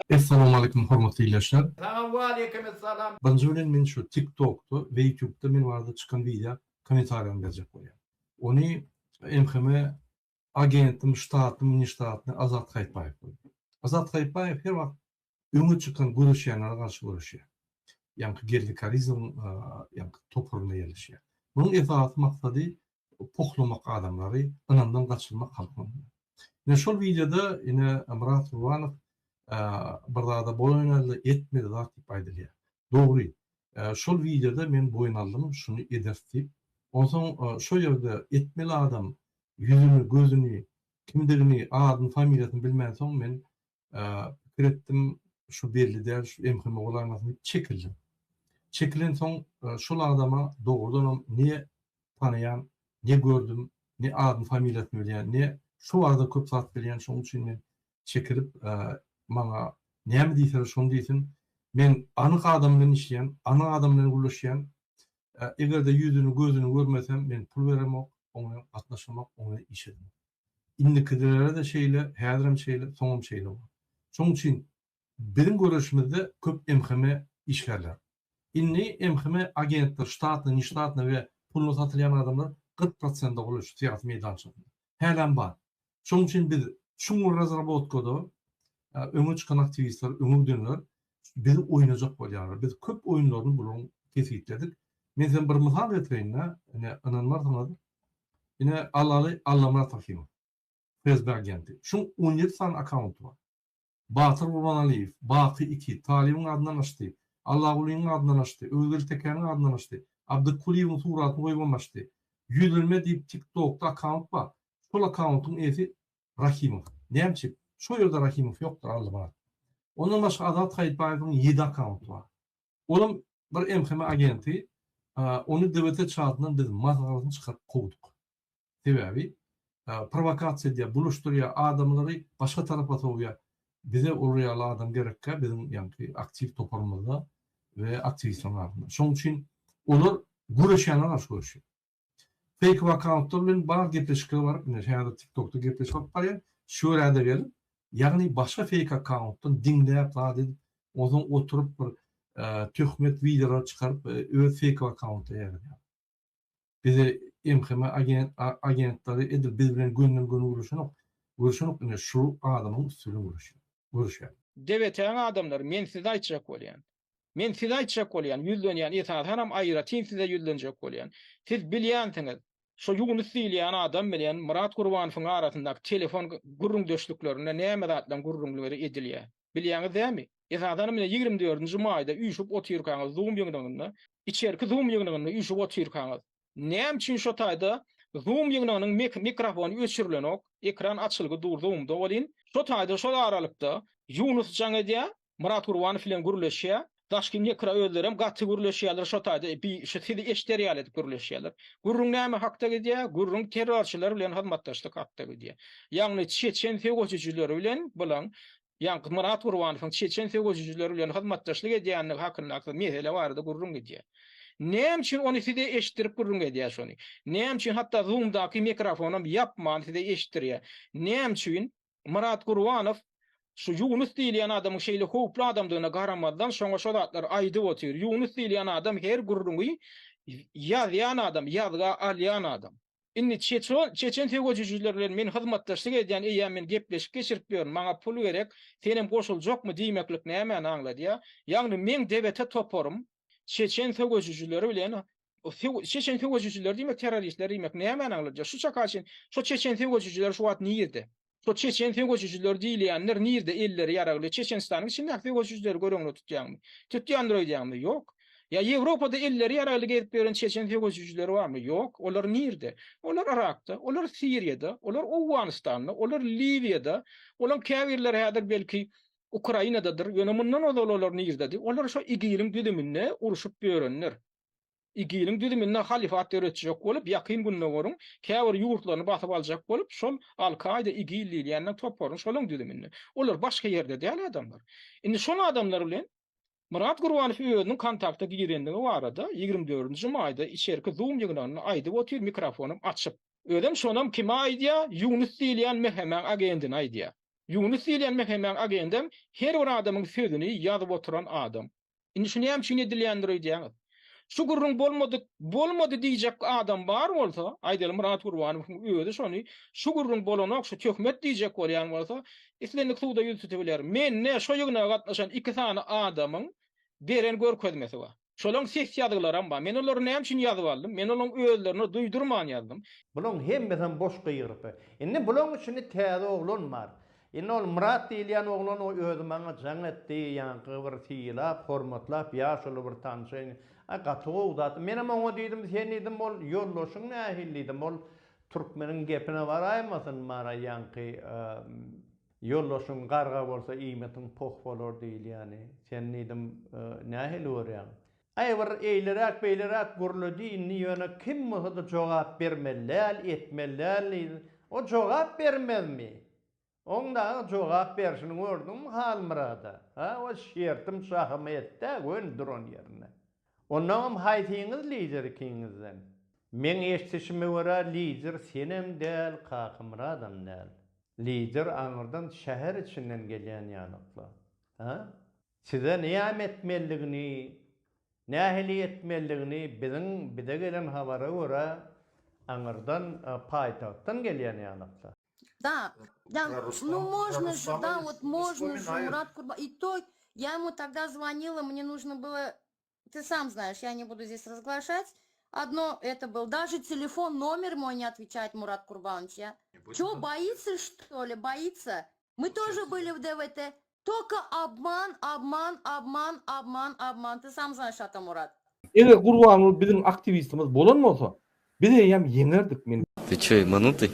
Essalamualeýkum hormatly ildeşler. Saňa waleýkimessalam. Birinji bilen men şu tik tokda we ýutubda men barada çykan wideo kommentariýany berjek bolýan. Ony MHM agentim ştatny mniştatny Azat Haýytbaýew goýdy. Azat Haýytbaýew her wagt öňe çykan göreşýänlere garşy göreşýär. Ýaňky Geldi Karizowyň ýaňky toparynda ýerleşýär. Munuň esasy maksady pohlamak adamlary, ynamdan gaçyrmak halkyň öňünde. Ine şol wideoda ine Myrat Gurbanow bir zada boýun aldy, etmedi zat diýip aýdylýar. Dogry. Şol wideoda men boýun aldym, şuny ederis diýip. Onsoň şo ýerde etmeli adam ýüzüni, gözüni, kimdigini, adyny, familiýasyny bilmänsoň men pikir etdim, şu belli däl, şu MHM bolaýmasyn diýip çekildim. Çekilensoň şol adama dogrudanam ne tanaýan, ne gördüm, ne adyny, familiýasyny bilýän, ne şu barada köp zat bilýän, şonuň üçin men çekilip maňa näme diýseler şony diýsin. Men anyk adam bilen işleýän, anyk adam bilen gürleşýän. Eger-de ýüzüni, gözüni görmesem men pul beremok, oň bilen gatnaşamok, oň bilen iş edemok. Indikilere-de şeýle, häzirem şeýle, soňam şeýle bolar. Şonuň üçin biziň göreşimizde köp MHM işgärler. Indi MHM agentler, ştatny, neştatny we puluna satylýan adamlar 40 prosente golaý şu syýasy meýdançasynda. Hälem bar. Şonuň üçin biz çuňňur razrabotkada öňe çykan aktiwistler, öňe gidenler bizi oýnajak bolýarlar. Biz köp oýunlaryny bularyň kesgitledik. Men size bir mysal getireýin-de, ine ynanmarsyňyz. Ine Allaly Allamyrat Rahymow, FSB agenti. Şuň 17 sany akkaunty bar. Batyr Gurbanaliýew, Baky iki, Talybyň adyndan açdy, Allagulynyň adyndan açdy, Öwezgeldi Tekäniň adyndan açdy, Abdykulyýewiň suratyny goýubam açdy. Ýüzlenme diýip TikTokda akkaunt bar. Şol akkauntyň eýesi Rahimow. Näme üçin? Şo ýerde Rahimow ýokdur Allamyrat. Ondan başga Azat Haýytbaýewiň ýedi akkaunty bar. Olam bir MHM agenti, ony DWT çatyndan biz masgarasyny çykaryp kowduk. Sebäbi prowokasiýa edýär, bulaşdyrýar, adamlary başga tarapa sowýar. Bize olar ýaly adam gerekkä biziň ýaňky aktiw toparymyzda we aktiwistleriň arasynda. Şonuň üçin olar göreşýänler garşy göreşýär. Feýkowy akkauntlar bilen bar gepleşiklere baryp, ine häzir TikTokda gepleşik alyp barýan, şu ýere-de gelip, ýagny başga feýk akkauntdan diňläp zat edip, onsoň oturyp bir töhmet wideolar çykaryp öz feýkowy akkaunta ýaýradýar. Bize MHM agent agentleri edil biz bilen gönden göni gürleşenok. Gürleşenok ine şu adamyň üsti bilen gürleşýär. Görüşýär. DBT-niň adamlary men size aýtjak bolýan. Men size aýtjak bolýan, ýüzlenýän, esasanam aýratyn size ýüzlenjek bolýan. Siz bilýänsiňiz, şo Ýunus diýilýän adam bilen Myrat Gurbanowyň arasyndaky telefon gürrüňdeşliklerinde näme zatlaryň gürrüňleri edilýär. Bilýäňiz dämi? Esasanam ine 24-nji maýda üýşüp otyrkaňyz Zoom ýygnagynda, içerki Zoom ýygnagynda üýşüp otyrkaňyz, näme üçin şo taýda Zoom ýygnagynyň mikrofony öçürilenok, ekran açylgy dur Zoom-da welin, şo taýda şol aralykda Ýunus jaň edýär, Myrat Gurbanow bilen gürleşýär, Daşky nekra özlerem gaty gürleşýärler şo taýda bi şu sizi eşder ýaly edip gürleşýärler. Gürrüň näme hakda gidýär? Gürrüň terrorçylar bilen hyzmatdaşlyk hakda gidýär. Ýagny çeçen söweşijileri bilen bulaň ýaňky Myrat Gurbanowyň çeçen söweşijileri bilen hyzmatdaşlyk edýändigi hakyndaky mesele barada gürrüň gidýär. Näme üçin ony size eşitdirip gürrüň edýär şony? Näme üçin hatda zoomdaky mikrofonam ýapman size eşitdirýär? Näme üçin Myrat Gurbanow şu Ýunus diýilýän adamyň şeýle howply adamdygyna garamazdan şoňa şo zatlary aýdyp otyr. Ýunus diýilýän adam her gürrüňi ýazýan adam, ýazga alýan adam. Indi çeçen söweşijiler bilen men hyzmatdaşlyk edýän eýýäm men gepleşik geçirip ýörün, maňa pul gerek, senem goşuljakmy diýmeklik nämäni aňladýar? Ýagny meň DBT toparym çeçen söweşijileri bilen Çeçen söweşijileri diýmek terroristler diýmek nämäni aňladýar? Şu çaka çen şo çeçen söweşijileri şu wagt nirde? Şo çeçen söweşijileri diýilýänler nirde elleri ýaragly? Çeçenistanyň içindäki söweşijileri göz öňünde tutýaňmy? Tutýandyr öýdýäňmi? Ýok. Ýa Ýewropada elleri ýaragly gezip ýören çeçen söweşijileri barmy? Ýok. Olar nirde? Olar Yrakda, olar Siriýada, olar Owganystanda, olar Liwiýada, olaň käbirleri häzir belki Ukrainadadyr. Ýöne mundan ozal olar nirdedi? Olar şo IGIL-iň düzüminde urşup ýörenler. IGIL-iň düzüminde halyfat döretjek bolup, Ýakyn Gündogaryň käbir ýurtlaryny basyp aljak bolup, şol Al-Kaýda, IGIL diýilýänleň toparyny şolaň düzüminde. Olar başga ýerde däl adamlar. Indi şol adamlar bilen. Myrat Gurbanow özüniň kontakta girendigi barada 24-nji maýda içerki Zoom ýygnagynda aýdyp otyr mikrofonam açyp. Özem şonam kime aýdýar? Ýunus diýilýän MHM-iň agendine aýdýar. Ýunus diýilýän MHM-iň agendem her bir adamyň sözüni ýazyp oturan adam. Indi şu näme üçin edilýändir öýdýäňiz? Şu gürrüň bolmadyk, bolmady diýjek adam bar bolsa, aýdaly Myrat Gurbanowyň özi şony, şu gürrüň bolanok, şu töhmet diýjek bolýan bolsa, islendik suda ýüz tutubiler. Mende şo ýygnaga gatnaşan iki sany adamyň beren görkezmesi bar. Şolaň ses ýazgylaram bar. Men olary näme üçin ýazyp aldym? Men olaň özlerine duýdurman ýazdym. Bulaň hemmesem boş gygyrypy. Indi bulaň içinde täze oglan bar. Indi ol Myrat diýilýän oglan o özi maňa jaň etdi, ýaňky bir sylap, hormatlap ýaşuly bir tanşy. Aý gaty gowy zat. Menem oňa diýdim, sen diýdim ol ýoldaşyň nähili diýdim, ol türkmeniň gepine baraýmasyn mara ýaňky ýoldaşyň garga bolsa iýmetiň poh bolar diýilýäni. Sen diýdim nähili görýäň? Aý bir eýleräk beýleräk gürledi indi ýöne kim bolsada jogap bermeli däl etmeli däl diýdi. O jogap bermezmi? Oň dagy jogap berşini gördüňmi Halmyrada? Ha o şertim şahymy etdä göni duran ýerinde. Ondaňam haýsyňyz lider ikiňizden? Meň eşdişime görä lider senem däl Kakymyradam däl. Lider aňyrdan şäher içinden gelýän ýalykla. Ha? Size näme etmelidigini, nähili etmelidigini biziň bize gelen habara görä aňyrdan paýtagtdan gelýän ýalykla. Da, да, Про ну Рустам, про можно же, Рустама да, не, вот не можно же, вспоминают. Мурат Курбан. И то я ему тогда звонила, мне нужно было, ты сам знаешь, я не буду здесь разглашать. Одно это был, даже телефон, номер мой не отвечает Мурат Курбанович. Я Не будет Чё, он? боится, что ли? Боится? Мы тоже Получается, были в ДВТ. Только обман, обман, обман, обман, обман. Ты сам знаешь это, Мурат. Eger Gurbanguly biziň aktiwistimiz bolan bolsa, biz eýýäm ýeňerdik men. Ты чё, ебанутый?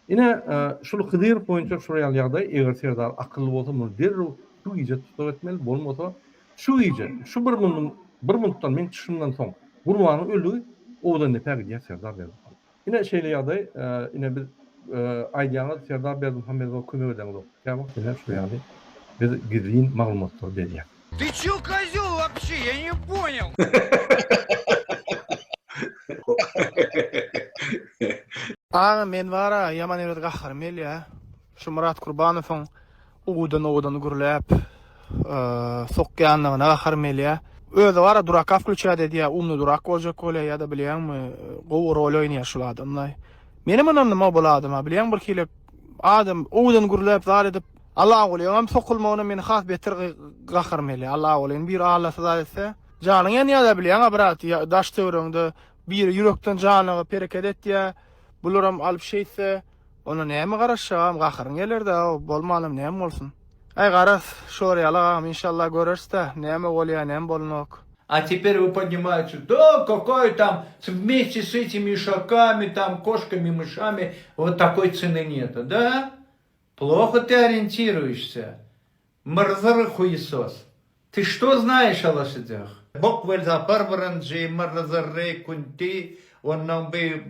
Ine, şul Hydyrow boýunça şular ýaly ýagdaý, eger Serdar akylly bolsa muny derrew şu gije tussag etmeli, bolmasa şu gije, şu bir mundan bir minutdan meň çykyşymdan soň Gurbanyň öldügi Owadandepä gidýär Serdar Berdimuhamedow. Ine şeýle ýagdaý, ine biz aýdýaňyz Serdar Berdimuhamedowa kömek edeňizok. Käwagt ine şular ýaly biz gizlin maglumatlary berýäs. Ты чё, козел вообще? Я не понял. Aga men bara ýaman erbet gaharym gelýä. Şu Myrat Kurbanowyň uwudan uwudan gürläp sokýanlygyna gaharym gelýä. Özi bara duraka wklýuçat edýä, umny durak boljak bolýa ýa-da bilýäňmi gowy rol oýnaýa şul adamlaý. Menem ynandym-ow bul adama, bilýäň birhili adam uwudan gürläp zat edip Allagulyňam sokulmagyna meni has beter gaharym gelýär. Allagulyny biri aldasa zat etse, janyň ýanýada bilýäňa brat, daş töweregiňde biri ýürekden janygyp hereket etýä, bularam alyp şeýtse, onda näme garaşjagam, gaharyň gelerdä, bolmanam näme bolsun. Aý garaz, şor ýaly agam inşallah görerisdä, näme bolýa, näme bolnok. A teper вы поднимаете, да какая там вместе с этими ишаками, там кошками, мышами, вот такой цены нету, да? Плохо ты ориентируешься, myrzyr huýsos. Ты что знаешь о лошадях? Bok Welsapar birinji, myrzyry Kunti, ondan bi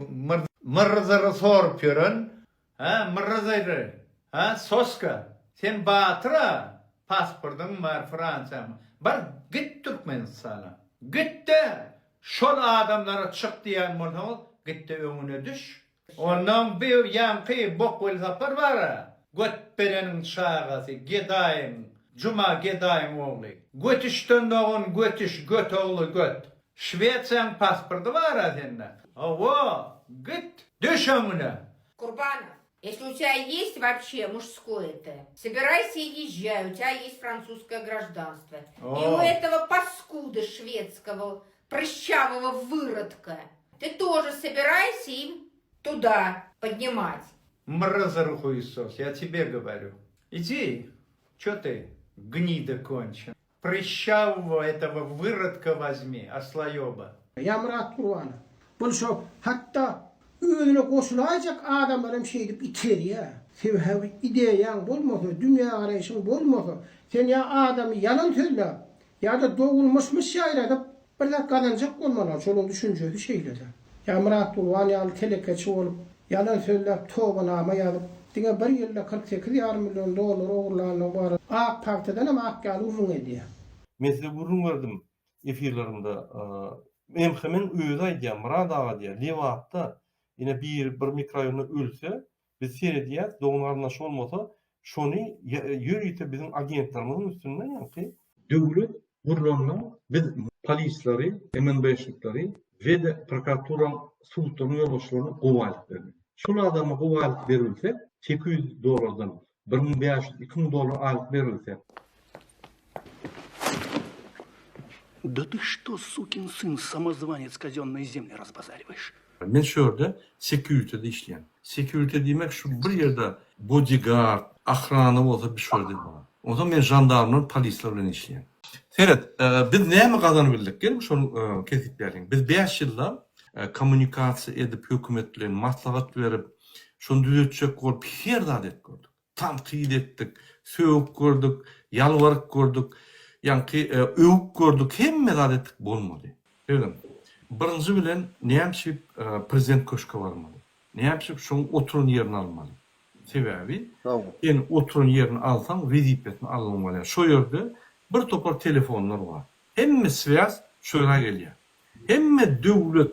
myrzyry sorup ýören, hä, myrzyry, hä, soska, sen batyr-a, pasportyň bar Fransiýaň, bar git Türkmenistana, git-de şol adamlara çyk diýýän bolsaňyz, git-de öňüne düş, Onnoň bi ýaňky bok Welsapar bar-a, götbereniň çagasy, gedaýyň, Juma gedaýyň ogly. Götüşden dogan götüş, göt ogly göt. Şwesiýaň pasporty bar-a sende. Hawa, git, düş öňüne! Kurbanow, если у тебя есть вообще мужское-то, собирайся и езжай, у тебя есть французское гражданство. И у этого паскуда шведского прыщавого выродка. Ты тоже собирайся им туда поднимать. Mrz хуесос, я тебе говорю. Иди, че ты, гнида кончен. Прыщавого этого выродка возьми, ослоеба. Ýa Myrat Gurbanow. Bul şo hatda özüne goşulaýjak adamlar hem şeýdip iterýär. Sebäbi ideýaň bolmasa, dünýägaraýşyň bolmasa, sen ýa adamy ýalan sözläp, Ýa-da dogulmyşmyş ýaýradyp, bir zat gazanjak bolmaly, şolaň düşünjesi şeýle-dä. Ýa Myrat Gurban ýaly telekeçi bolup, ýalan sözläp, tobanama ýazyp. Diňe bir ýylda 48 ýarym million dollar ogurlandygy barada ak pagtadanam ak ýaly gürrüň edýär. Men size gürrüň berdim efirlerimde. MHM-iň özi aýdýar, Myrat aga diýýär, Lebapda ine biri bir mikroraýonda ölse, biz seredýäs, dogan-garyndaşy bolmasa, şony ýörite biziň agentlerimiziň üstünden ýaňky Döwlet gurlanda biz polislary, MNB-şnikleri we-de prokuraturaň, sudlaryň ýolbaşçylaryna gowy aýlyk bermeli. Şol adama gowy aýlyk berilse, 800 dollardan 1500, 2000 dollar aýlyk berilse, Da ty çto sukin syn samozvanec kazennye zemli razbazarivaýş. Men şu ýerde sekýuritede işleýän. Sekýurite diýmek şu bir ýerde bodigard, ahrana bolsa bir şu ýerde bar. Onsoň men žandarmlar, polisler bilen işleýän. Seret, biz näme gazanyp bildik? Geliň şony kesgitläliň. Biz bäş ýylda kommunikasiýa edip hökümet bilen maslahat berip, şony düzetjek bolup her zat edip gördük. Tankyt etdik, sögüp gördük, ýalbaryp gördük, ýaňky öwüp gördük, hemme zat etdik bolmady. Serediň, birinji bilen näme üçin prezident köşke barmaly? Näme üçin şoň oturan ýerini almaly? Sebäbi sen oturan ýerini alsaň wezipesini aldyň bolýar. Şo ýerde bir topar telefonlar bar. Hemme swýaz şo ýere gelýär. Hemme döwlet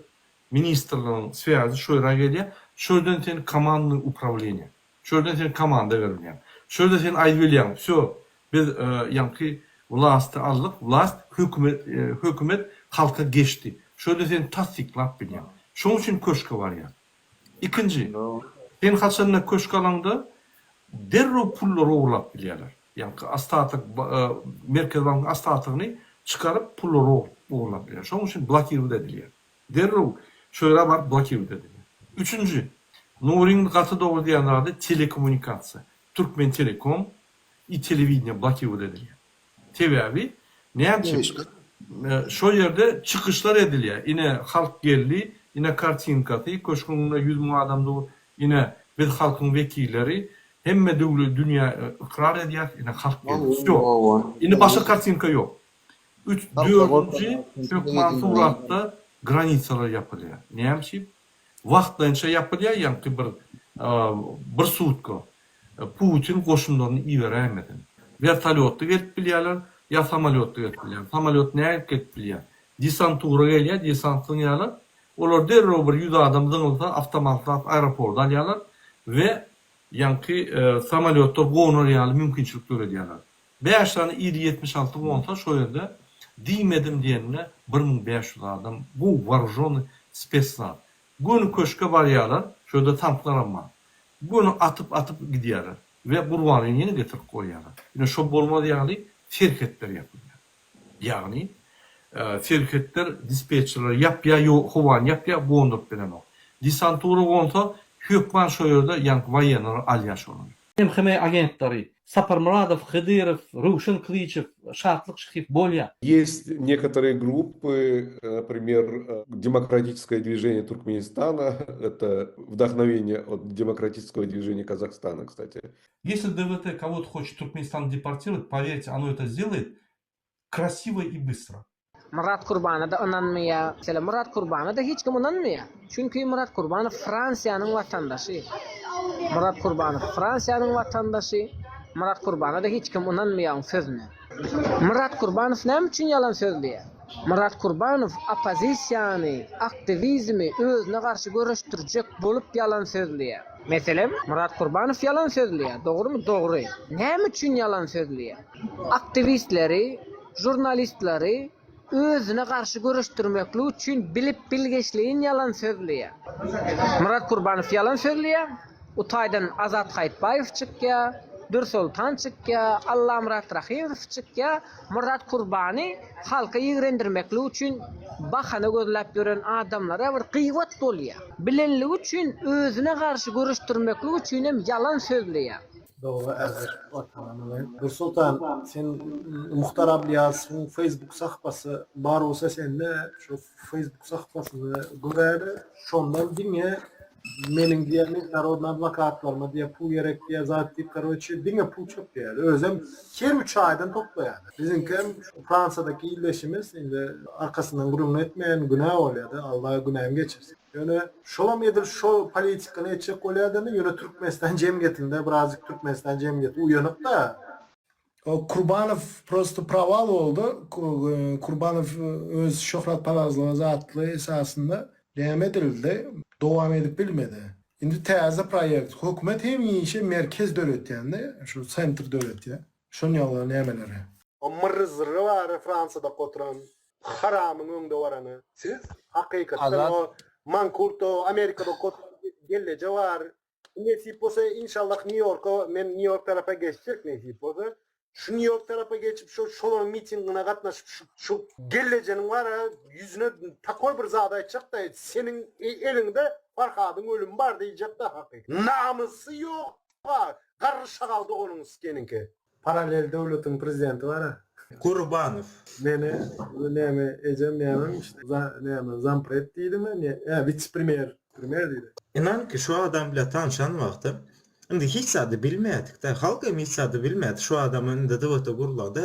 ministrleriň swýazy şo ýere gelýär. Şo ýerden sen komandnyý uprawleniýe. Şu ýerden sen komanda berilýäň. Şu ýerde sen aýdyp bilýäň, wsýo, biz ýaňky wlasty aldyk, wlast hökümet, hökümet halka geçdi. Şu ýerde sen tassyklap bilýäň. Şonuň üçin köşge barýar. Ikinji, sen haçanda köşk alaňda derrew pullary ogurlap bilýärler. Ýaňky ostatok, Merkezi bankyň ostatogyny çykaryp pullary ogurlap bilýär. Şonuň üçin blokirowat edilýär. Derrew şo ýere baryp blokirowat edilýär. Üçünji, Nuryň gaty dogry diýen zady telekommunikasiýa. Türkmen telekom i telewideniýe blokirowat edilýär. Sebäbi näme üçin? Şo ýerde çykyşlar edilýär. Ine halk geldi, ine kartinkasy, köşgüň öňünde 100 müň adam dur, ine biz halkyň wekilleri, hemme döwlet dünýä ykrar edýäs, ine halk geldi. Wsýo. Indi başga kartinka ýok. Üç, dördünji hökman suratda granisalar ýapylýar. Näme üçin? Wagtlaýynça ýapylýar, ýaňky bir bir sutka. Putin goşunlaryny iberäýmesin. Wertolýotda gelip bilýärler, ýa samolýotda gelip bilýär. Samolýot nädip gelip bilýär? Desantura gelýär, desant zyňýarlar. Olar derrew bir ýüz adam zyňylsa, awtomatlap aeroporda alýarlar we ýaňky samolýotlar gonar ýaly mümkinçilik döredýärler. Bäş sany Il 76 gonsa şo ýerde diýmedim diýenine 1500 adam gowy waružony spesnaz göni köşke barýalar şo ýerde tanklaram bar göni atyp atyp gidýäler we Gurbanyny ýene getirip goýýalar ine şo bolmaz ýaly serhetler ýapylýar ýagny serhetler dispetçerler ýapýar ýo howany ýapýar gonduryp bilenok desantura gonsa hökman şo ýerde ýaňky waýennylar alýar şolary. MHM agentleri Saparmyradow, Hydyrow, Röwşen Kylyçew, Şatlyk Şyhyýew bolýa. Есть некоторые группы, например, Демократическое движение Туркменистана, это вдохновение от Демократического движения Казахстана, кстати. Если ДВТ кого-то хочет в Туркменистан депортировать, поверьте, оно это сделает красиво и быстро. Myrat Kurbana-da ynanmaýar. Meselem, Myrat Kurbana-da hiç kim ynanmaýar. Çünki Myrat Kurbanow Fransiýanyň watandaşy. Myrat Kurbanow Fransiýanyň watandaşy. Myrat Kurbana-da hiç kim ynanmaýar oň sözüne. Myrat Kurbanow näme üçin ýalan sözleýär? Myrat Kurbanow oppozisiýany, aktiwizmi özüne garşy göreşdirjek bolup ýalan sözleýär. Meselem, Myrat Kurbanow ýalan sözleýär. Dogrumy? Dogry. Näme üçin ýalan sözleýär? Aktiwistleri žurnalistleri özüne garşy göreşdirmeklik üçin bilip bilgeşleýin ýalan sözleýär. Myrat Kurbanow ýalan sözleýär, u taýdan Azat Haýytbaýew çykýar, Dürsoltan çykýar, Allamyrat Rahymow çykýar, Myrat Kurbany halka ýigrendirmeklik üçin bahana gözläp ýören adamlara bir gybat bolýar. Bilenligi üçin özüne garşy göreşdirmeklik üçinem ýalan sözleýär. Dogry äzir watanymyzy. Nursultan sen Muhtar Ablýazowyň Facebook sahypasy bar bolsa sende şo Facebook sahypasyny göräýeli şondan diňe. Meniň diýýär narodny adwokatlaryma diýýär pul gerek diýýär zat diýip karoçe diňe pul çökýär. Özem her üç aýdan toplaýar. Biziňkem şu Fransiýadaky ildeşimiz indi arkasyndan gürrüň etmeýän günä bolýada Alla günäňi geçirsin. Ýöne şolam edil şo politikany etjek bolýada ýöne Türkmenistan jemgyýetinde birazjyk Türkmenistan jemgyýeti uýanykda. O Kurbanow prosto proval boldy. Kurbanow öz şöhratparazlygy zatly esasynda näme edildi, dowam edip bilmedi. Indi täze proýekt, hökümet hemişe merkez döretýände, şu sentr döretýär. Şon ýaly nämeleri. O myrry-zyrry bary Fransiýada oturan haramyň öňde barany. Siz Hakykatdan o mankurt o Amerikada oturan gelleje bar. Nesip bolsa inşallah Nýu Ýorka men Nýu Ýork tarapa geçjek nesip bolsa. Şu Nýu Ýork tarapa geçip şu şolaryň mitingine gatnaşyp şu şu gellejeniň bara ýüzüne takoý bir zat aýtjakda seniň eliňde Farhadyň ölümi bar diýjekda haky. Namysy ýok garry şagal doganyň skeniňki. Paralel döwletiň prezidenti bar-a. Gurbanow. Meni näme ejem nämemiş näme zampred diýdimi ne ä witse-premýer premýer diýdi. Inan ki şu adam bile tanşan wagtym indi hiç zady bilmeýärdik-de halk hem hiç zady bilmeýärdi şu adamy indi dwt gurlanda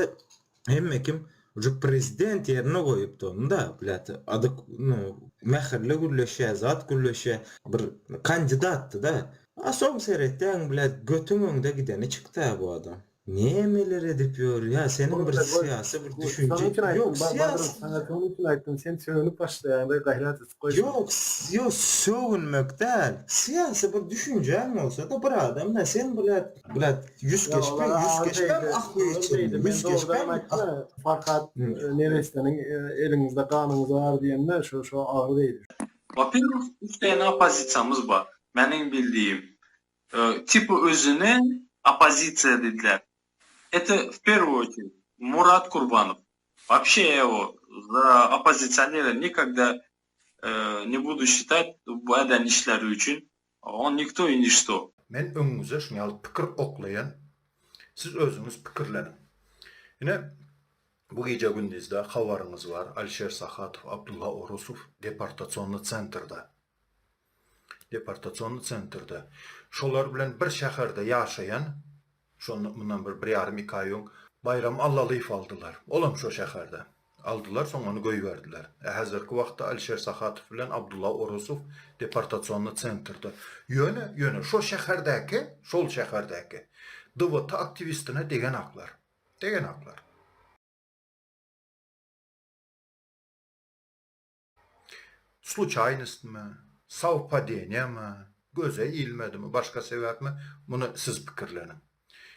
hemme kim uje prezident ýerine goýupdy ony-da blät ady nu mähirli gürleşýär zat gürleşýär bir kandidatdy-da a soň seretýäň blät götüň öňde gideni çykdy-a bu adam. Nemeler edip ýör ýa seniň bir syýasy bir düşünje ýok syýasy. Saňa şonuň üçin aýtdym sen sögünip başlaýaňda gaýrat edip goý. Ýok ýok sögünmek däl syýasy bir düşünjäň bolsada bir adamda sen blat blat ýüz keşbe ýüz keşbem ahwyçyny ýüz keşbem Farhat neressäniň eliňizde ganyňyz bar diýende şo şo agyr degdi. Во-первых, üç däne oppozisiýamyz bar. Meniň bildiğim. Tipa özüne oppozisiýa diýdiler. Это в первую очередь Murat Kurbanow. Вообще я его за oppozisionera nikogda ne budu şitat bu eden işleri üçin. On nikto i nişto. Men öňüňize şuny ýaly pikir oklaýan, siz özüňiz pikirleniň. Ine, bu gije-gündizde habaryňyz bar, Alişer Sahatow, Abdulla Orusow deportasionnyý sentrda. Deportasionnyý sentrde. Şolar bilen bir şäherde ýaşaýan, şonda mundan bir bir ýarym-iki aý öň Baýram Allalyýewi aldylar. Olam şo şäherde. Aldylar, soň ony goýberdiler. Ä häzirki wagtda Alişer Sahatow bilen Abdulla Orusow deportasionnyý sentrde. Ýöne, ýöne şo şäherdäki, şol şäherdäki DWT aktiwistine degenaklar. Degenaklar. Sluçaýnostmy, sowpadeniýamy, göze ilmedimi, başga sebäpmi, muny siz pikirleniň.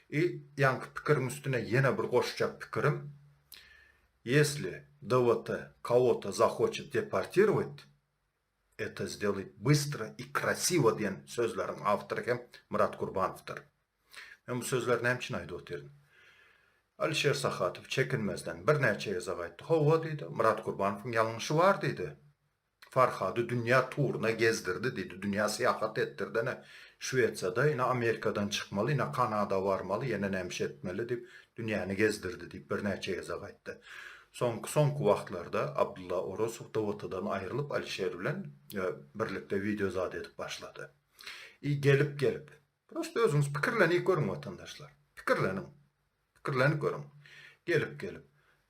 I ýaňky pikiriň üstüne ýene bir goşjak pikirim, ýesli DWT kowo-to zahoçet deportirowat, eto sdelait bystro i krasiwo diýen sözleriň awtory hem Myrat Gurbanowdyr. Men bu sözleri näme üçin aýdyp otyryn? Alişer Sahatow çekinmezden birnäçe gezek aýtdy. Hawa diýdi, Myrat Gurbanowyň ýalňyşy bar diýdi. Farhady dünýä turuna gezdirdi diýdi, dünýä syýahat etdirdi ine Şwesiýada, ine Amerikadan çykmaly, ine Kanada barmaly, ýene näme iş etmeli diýip, dünýäni gezdirdi diýip birnäçe gezek aýtdy. Soňky soňky wagtlarda Abdulla Orosow DWT-dan aýrylyp Alişer bilen birlikde wideo zat edip başlady. I gelip-gelip, Prosta özüňiz pikirlenip görüň watandaşlar. Pikirleniň. Pikirlenip görüň. Gelip gelip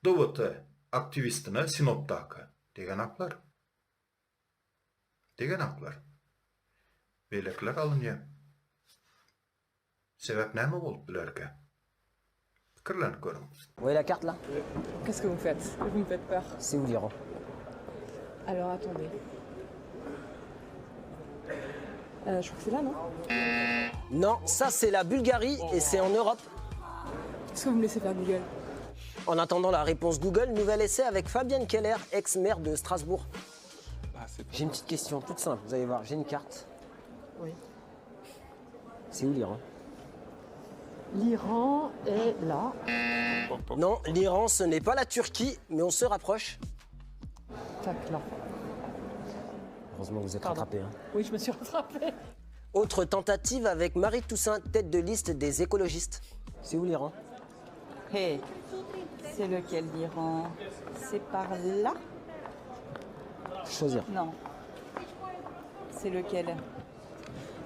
DWT aktiwistine Sinopdaky degenaklar. Degenaklar. Beýlekiler alynýar. Sebäp näme bolup bilerkä? Pikirlenip görüň. Vous voyez la carte là? Qu'est-ce que vous faites? Vous me faites peur. C'est où l'Iran? Alors attendez. Euh, je crois que c'est là, non? Non, ça c'est la Bulgarie et c'est en Europe. Est-ce que vous me laissez faire Google? En attendant la réponse Google, nouvel essai avec Fabienne Keller, ex-maire de Strasbourg. J'ai une petite question toute simple, vous allez voir, j'ai une carte. Oui. C'est où l'Iran? L'Iran est là. Non, l'Iran, ce n'est pas la Turquie, mais on se rapproche. Tac, là. Heureusement que vous êtes Pardon. rattrapé. hein. Oui, je me suis rattrapée. Autre tentative avec Marie Toussaint, tête de liste des écologistes. C'est où l'Iran? Hey, c'est lequel l'Iran? C'est par là? Choisir. Non. C'est lequel?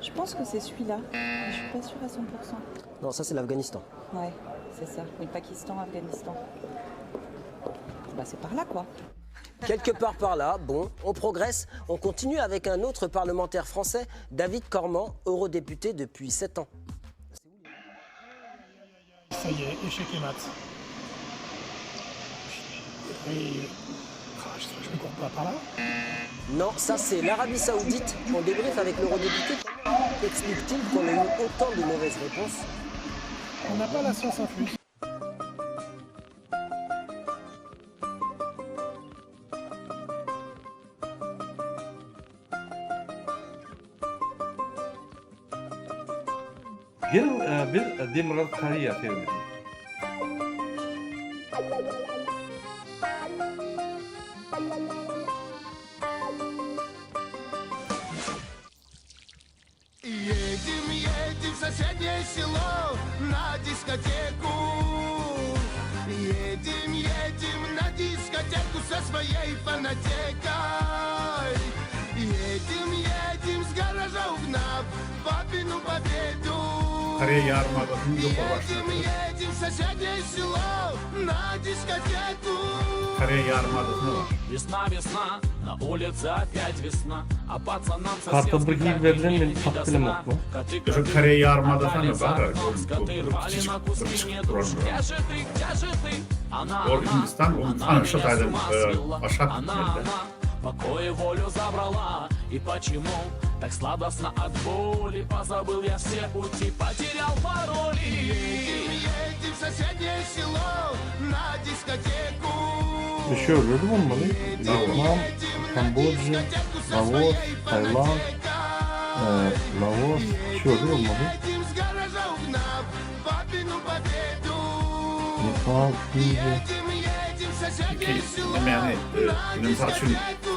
Je pense que c'est celui-là, mais je suis pas sûre à 100%. Non, ça c'est l'Afghanistan. Ouais, c'est ça. Oui, Pakistan, Afghanistan. Bah c'est par là quoi. Quelque part par là, bon, on progresse, on continue avec un autre parlementaire français, David Cormand, eurodéputé depuis 7 ans. Ça y est, échec et mat. Et... Ah, je, je ne cours pas par là. Non, ça c'est l'Arabie Saoudite. On débriefe avec l'eurodéputé. Comment explique-t-il qu'on ait eu autant de mauvaises réponses On n'a pas la science infuse. Geliň, biz Demirgazyk Koreýa seredeliň. Едем, едем в соседнее село на дискотеку. Едем, едем на дискотеку со своей фонотекой. Едем, едем с гаража угнав папину победу. Koreýa ýarymadasynyň ýokary başyna Едем, çykyp, едем в соседнее село на дискотеку. Koreýa ýarymadasyna bar. Весна, весна, на улице опять весна, а пацанам Karta bir hil berlen men tapyp bilemokmy? Şu Koreýa ýarymadasyna bar, bir kiçijik bir çykyp duran bir. Ol Hindistan, ol ana şu taýdan aşak gitmeli-dä. Покой и волю забрала И почему так сладостно от боли Позабыл я все пути, потерял пароли Едем, едем в соседнее село на дискотеку. Şu ýerlerde bolmaly. Wýetnam, Kambodža, Laos, Tailand, Laos şu ýerde bolmaly. Едем с гаража угнав папину победу. Nepal, India. Едем, едем в соседнее Iki село nämäni, на indi mysal üçin дискотеку.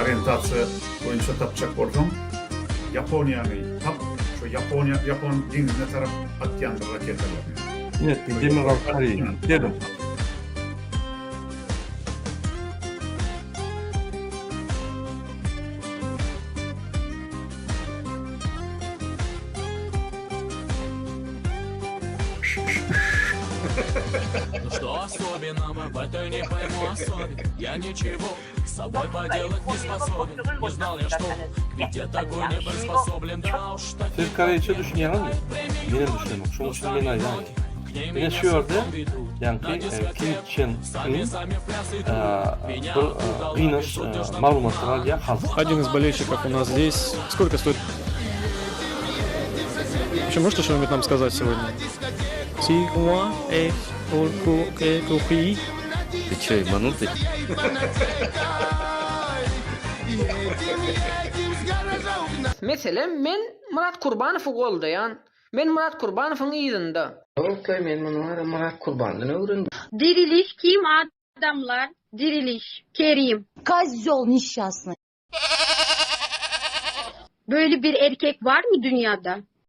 orientasiýa boýunça tapjak bolsaň, Ýaponiýany tap, şo Ýaponiýa, Ýapon deňzine tarap atýandyr raketalaryny. Ine, Demirgazyk Koreýa. Geliň. Ну что особенного в этой не пойму особе Я ничего с собой поделать не способен Не знал я, что к беде такой не приспособлен Да уж Siz koreýçe düşünýäňizmi? Menem düşünemok. Şonuň üçin men aýdaýyn. Ine şu ýerde ýaňky Kim Çen Yn bir gynanç maglumatlar alýar halk. Один из болельщиков у нас здесь. Сколько стоит? Вообще, можете что-нибудь нам сказать сегодня? Си, уа, э, о, ку, э, ку, хи. Ты чё, ебанутый? Едем, едем с гаража угнав. Meselem, men Myrat Kurbanowy goldaýan. Men Myrat Kurbanowyň yzynda. Okey men muny wara Myrat Kurbandan öwrendim. Diriliş kim adamlar diriliş Kerim. Козел несчастный. Böyle bir erkek var mı dünyada?